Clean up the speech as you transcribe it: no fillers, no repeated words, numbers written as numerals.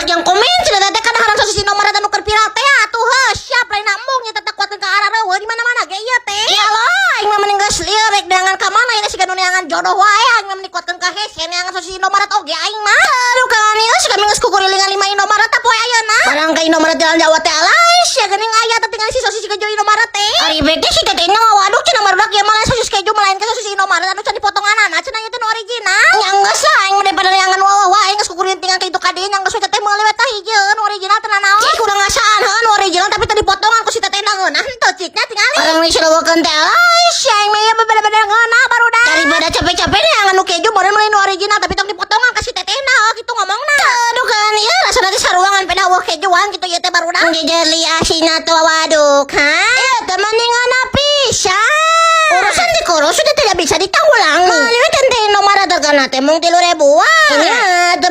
Banyak yang komen cenah teh kadaharan sosis Indomaret anu keur viral teh atuh heuh siap lain embung nya teteh kuatkeun ka arah reueuh di mana-mana ge ieu teh. Ya Allah, aing mah mending geus lieur rek neangan ka mana ieu siga nu neangan jodoh wae, aing mah mending kuatkeun ka hese neangan sosis Indomaret oge aing mah. Aduh, Kang Ani geus kami geus kukurilingan lima Indomaret poe ayeuna. Barang ka Indomaret Jalan Jawa teh alais ya geuning aya teh tinggal si sosis keju Indomaret teh. Ari bek teh si teteh ngawaduk cenah barudak ieu mah lain sosis keju melainkan sosis Indomaret anu can dipotonganana cenah ieu teh nu original. Nya geus lah aing mah daripada neangan wah wah aing geus kukurilingan ka itu ka dieu nya geus we teteh meuli we tah hijieun nu original teh naon. Cik udah ngasaan heuh nu original tapi teu dipotongan ku si teteh ngeunah henteu ciknya tingali. Barang diseluwekeun teh alais ya aing mah ieu bener-bener ngeunah barudak. Daripada capek-capek neangan nu keju meureun meuli nu original tapi tong dipotongan ka si teteh gitu ngomongna. Aduh kan ieu rasana teh saruangan peda euweuh kejuan gitu ieu teh barudak. Jeli asina tuh waduk ha. Ieu teh mendingan pisan. Urusan dikurus sudah tidak bisa ditanggulangi. Meuli we teh Indomaret hargana teh mung 3 ribuan. Nya.